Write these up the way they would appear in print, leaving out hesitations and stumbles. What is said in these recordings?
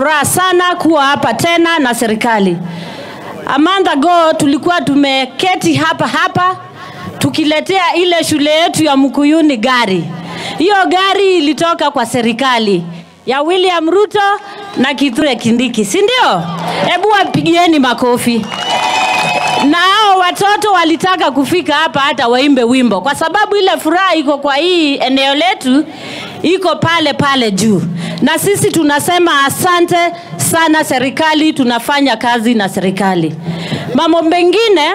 Furaha sana kuwa hapa tena na serikali. A month ago tulikuwa tumeketi hapa hapa tukiletea ile shule yetu ya Mukuyuni gari. Hiyo gari ilitoka kwa serikali ya William Ruto na Kithure Kindiki, si ndio? Hebu wapigieni makofi. Na hao watoto walitaka kufika hapa hata waimbe wimbo, kwa sababu ile furaha iko kwa hii eneo letu iko pale pale juu. Na sisi tunasema asante sana serikali, tunafanya kazi na serikali. Mambo mengine,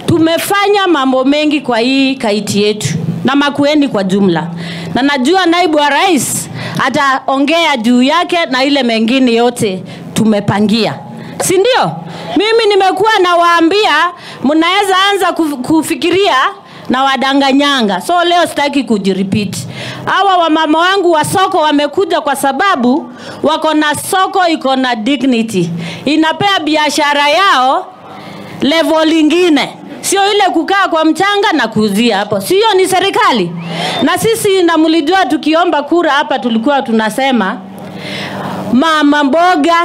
tumefanya mambo mengi kwa hii Kaiti yetu na Makueni kwa jumla. Na najua naibu wa rais ataongea juu yake na ile mengine yote tumepangia, si ndio? Mimi nimekuwa nawaambia mnaweza anza kufikiria na wadanganyanga. So leo sitaki kujirepeat. Hawa wamama wangu wa soko wamekuja kwa sababu wako na soko iko na dignity. Inapea biashara yao level ingine. Sio ile kukaa kwa mchanga na kuuzia hapo. Sio, ni serikali. Na sisi na mlijua tukiomba kura hapa tulikuwa tunasema mama mboga,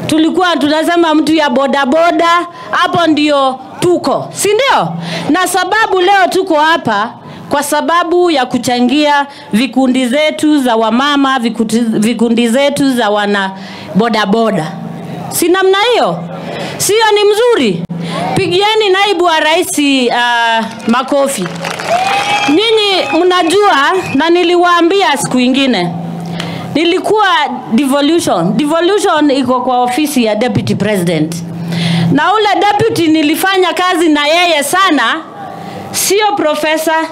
tulikuwa tunasema mtu ya bodaboda, hapo ndio tuko, si ndio? Na sababu leo tuko hapa kwa sababu ya kuchangia vikundi zetu za wamama, vikundi zetu za wana bodaboda. Si namna hiyo? Sio ni mzuri? Pigieni naibu wa rais makofi. Nyinyi mnajua, na niliwaambia siku ingine, nilikuwa devolution. Devolution iko kwa ofisi ya deputy president. Na ule deputy nilifanya kazi na yeye sana, sio professor.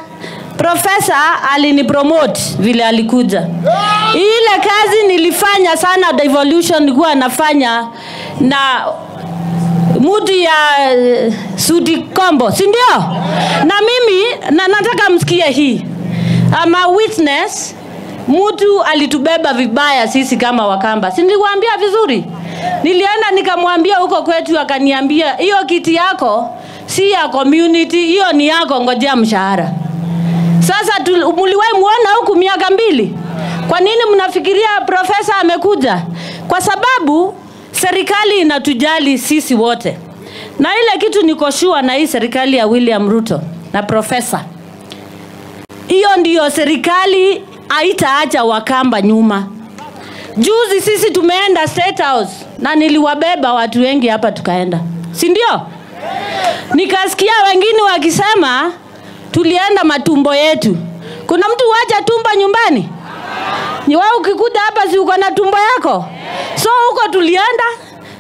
Professor alinipromote vile alikuja. Ile kazi nilifanya sana devolution, nilikuwa nafanya na mtu ya Sudi Kombo, si ndio? Na mimi na nataka msikie hii. I'm a witness. Mtu alitubeba vibaya sisi kama Wakamba. Si niliwaambia vizuri? Nilienda nikamwambia huko kwetu, akaniambia hiyo kiti yako si ya community, hiyo ni yako, ngojea mshahara. Sasa mliwahi muona huku miaka 2? Kwa nini mnafikiria profesa amekuja? Kwa sababu serikali inatujali sisi wote. Na ile kitu niko sure na hii serikali ya William Ruto na profesa, hiyo ndiyo serikali haitaacha Wakamba nyuma. Juzi sisi tumeenda State House na niliwabeba watu wengi hapa tukaenda, si ndio? Nikasikia wengine wakisema tulienda matumbo yetu. Kuna mtu wacha tumbo nyumbani? Ni wewe ukikuja hapa si uko na tumbo yako? So huko tulienda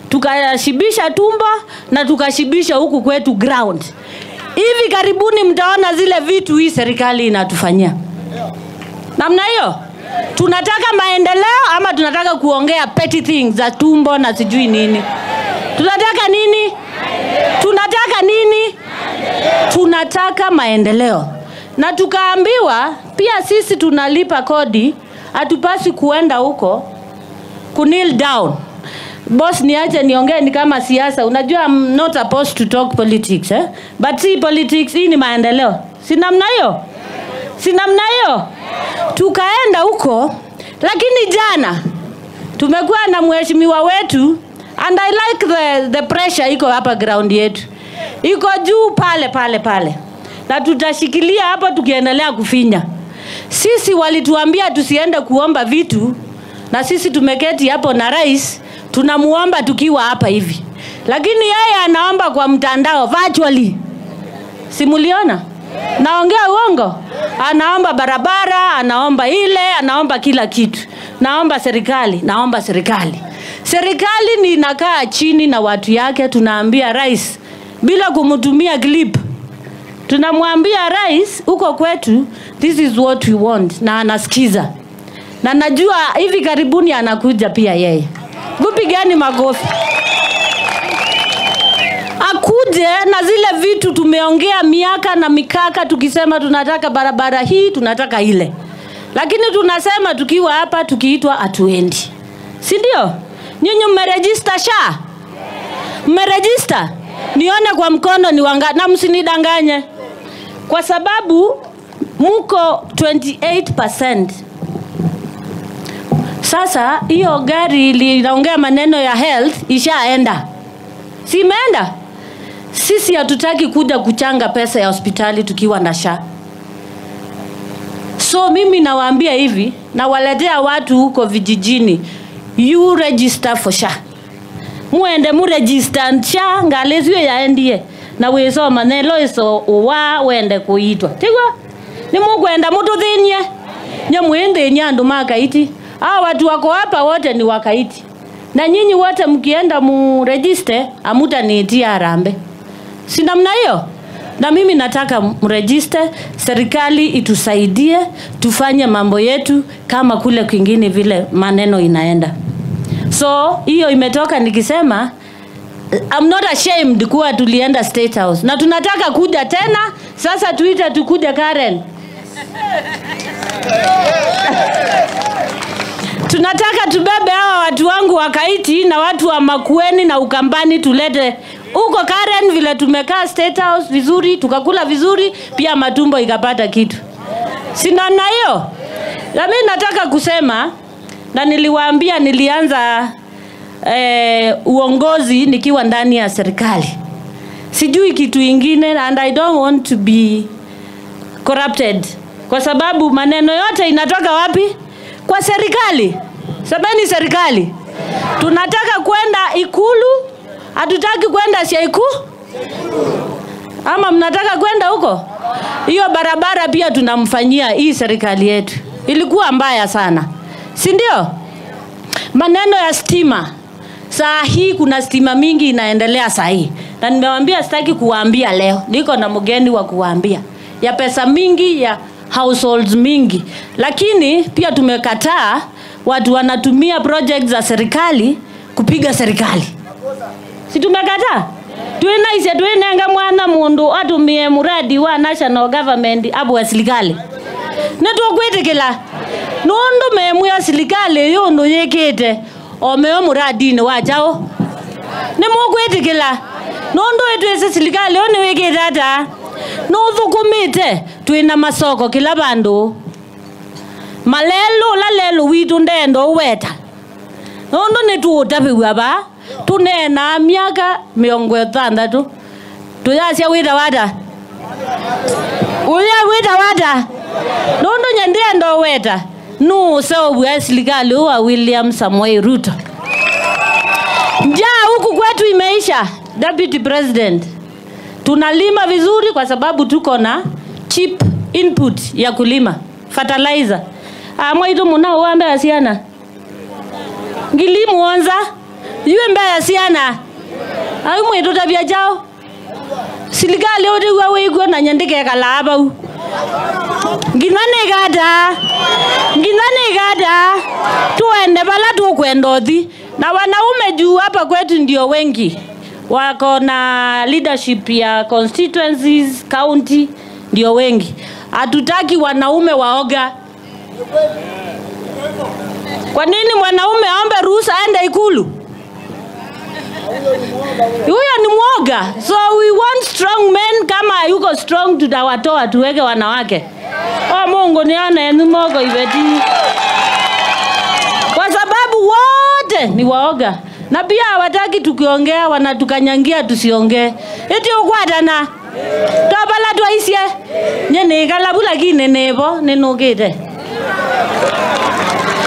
tukashibisha tumbo na tukashibisha huku kwetu ground. Hivi karibuni mtaona zile vitu hii serikali inatufanyia. Namna hiyo? Tunataka maendeleo ama tunataka kuongea petty things za tumbo na sijui nini? Tunataka nini? Tunataka nini? Tunataka maendeleo. Na tukaambiwa pia sisi tunalipa kodi, hatupasi kuenda huko kneel down. Boss, niache niongee ni kama siasa. Unajua I'm not supposed to talk politics, eh? But see, politics hii ni maendeleo. Si namna hiyo? Si namna hiyo? Tukaenda huko, lakini jana tumekuwa na mheshimiwa wetu, and I like the pressure iko hapa ground yetu. Iko juu pale pale pale. Na tutashikilia hapo tukiendelea kufinya. Sisi walituambia tusiende kuomba vitu, na sisi tumeketi hapo na rais tunamuomba tukiwa hapa hivi. Lakini yeye anaomba kwa mtandao virtually. Simuliona? Naongea uongo? Anaomba barabara, anaomba ile, anaomba kila kitu. Naomba serikali, naomba serikali. Serikali ni inakaa chini na watu yake, tunaambia rais bila kumtumia clip. Tunamwambia rais huko kwetu, this is what we want, na anasikiza. Na najua hivi karibuni anakuja pia yeye. Kupigani makofi. Akuje na zile vitu tumeongea miaka na mikaka tukisema tunataka barabara hii, tunataka ile. Lakini tunasema tukiwa hapa tukiitwa hatuendi. Si ndio? Nyinyi mmeregister SHA? Mmeregister? Nione kwa mkono ni wanga, na msinidanganye. Kwa sababu muko 28%. Sasa hiyo gari linaongea maneno ya health ishaenda. Si imeenda? Sisi hatutaki kuja kuchanga pesa ya hospitali tukiwa na SHA. So mimi nawaambia hivi, nawaletea watu huko vijijini, you register for SHA. Muende mu register SHA ngalezwe ya NDA na wisoma nelo iso uwa wende kuitwa. Tigwa? Ni mukwenda mututhinie. Nyamwende nyandu makaiti. Hawa watu wako hapa wote ni wakaiti. Na nyinyi wote mkienda mu register hamutaniitia harambee. Si namna hiyo? Na mimi nataka mregister, serikali itusaidie tufanye mambo yetu kama kule kwingine vile maneno inaenda. So hiyo imetoka nikisema I'm not ashamed kuwa tulienda State House. Na tunataka kuja tena, sasa tuite tukuje Karen. Tunataka tubebe hawa watu wangu wa Kaiti na watu wa Makueni na Ukambani tulete huko Karen, vile tumekaa State House vizuri, tukakula vizuri, pia matumbo ikapata kitu. Si namna hiyo? Na mimi nataka kusema, na niliwaambia nilianza uongozi nikiwa ndani ya serikali. Sijui kitu ingine, and I don't want to be corrupted. Kwa sababu maneno yote inatoka wapi? Kwa serikali. Sabeni serikali. Tunataka kwenda Ikulu, hatutaki kwenda Sheiku? Ama mnataka kwenda huko? Hiyo barabara pia tunamfanyia hii serikali yetu. Ilikuwa mbaya sana. Si ndio? Maneno ya stima. Saa hii kuna stima mingi inaendelea saa hii. Na nimewaambia sitaki kuwaambia leo. Niko na mgeni wa kuwaambia. Ya pesa mingi, ya households mingi. Lakini pia tumekataa watu wanatumia projects za serikali kupiga serikali. Si tumekataa? Tuinaisha tuinenga mwana mundu atumie muradi wa national government abu wa serikali. Netuokwitikila. Nundu memu ya serikali yundu yikite omeo muradi ni wa chao. Nimukwitikila. Nundu etwese serikali oni wikite ata. Nuthukumite twina masoko kila bandu. Malelo la lelo witu ndendo weta. Nundu nituutabiwa ba. Tunena miaka 60. Tuyasia wita wata. Uya wita wata. Nundu nyandendo weta. Nu sababu serikali wa William Samoei Ruto. Njaa huku kwetu imeisha, Deputy President. Tunalima vizuri kwa sababu tuko na cheap input ya kulima, fertilizer. Mwaitu muna uambe asiana. Ngilimu onza. Yue mbaya siana. Ayu mwitu tabia jao. Serikali yote uwe iko na nyandike kalaba u. Nginane gada. Nginane gada. Tuende bala tukwenda othi. Na wanaume juu hapa kwetu ndio wengi. Wako na leadership ya constituencies, county ndio wengi. Hatutaki wanaume waoga. Kwa nini mwanaume aombe ruhusa aende Ikulu? Huyo ni mwoga. So we want strong men. Kama yuko strong tutawatoa tuweke wanawake. Oh Mungu nione ni mwoga ibeti. Kwa sababu wote ni waoga. Na pia hawataki tukiongea, wanatukanyangia tusiongee. Eti ukwatana. Tobala twaisye. Nyene kalabu lakini nebo ninukite.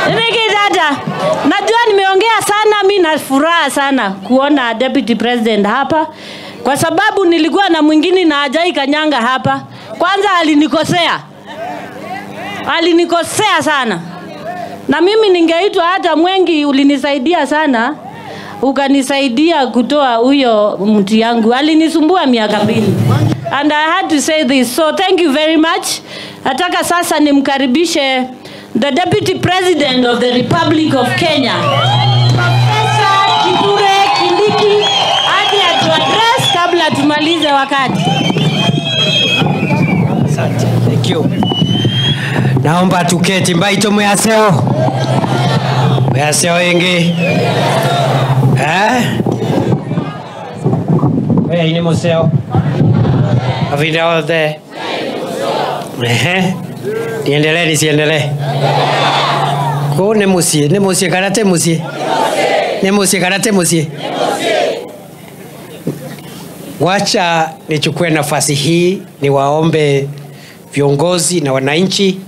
Nimekidada. Najua nimeongea sana, mimi na furaha sana kuona Deputy President hapa. Kwa sababu nilikuwa na mwingine na hajai kanyanga hapa. Kwanza alinikosea. Alinikosea sana. Na mimi ningeitwa hata Mwengi, ulinisaidia sana. Ukanisaidia kutoa huyo mtu yangu. Alinisumbua miaka 2. And I had to say this. So thank you very much. Nataka sasa nimkaribishe the Deputy President of the Republic of Kenya, Professor Kithure Kindiki, aje atuaddress kabla tumalize wakati. Asante. Thank you. Naomba tuketi mbaito mwaseo. Mwaseo ingi. Eh? Wewe ni museo. Avida othe. Ehe. Niendelee nisiendelee? Ko nĩ mũciĩ, nĩ mũciĩ kana ti mũciĩ? Nĩ mũciĩ kana ti mũciĩ? Wacha nichukue nafasi hii niwaombe viongozi na wananchi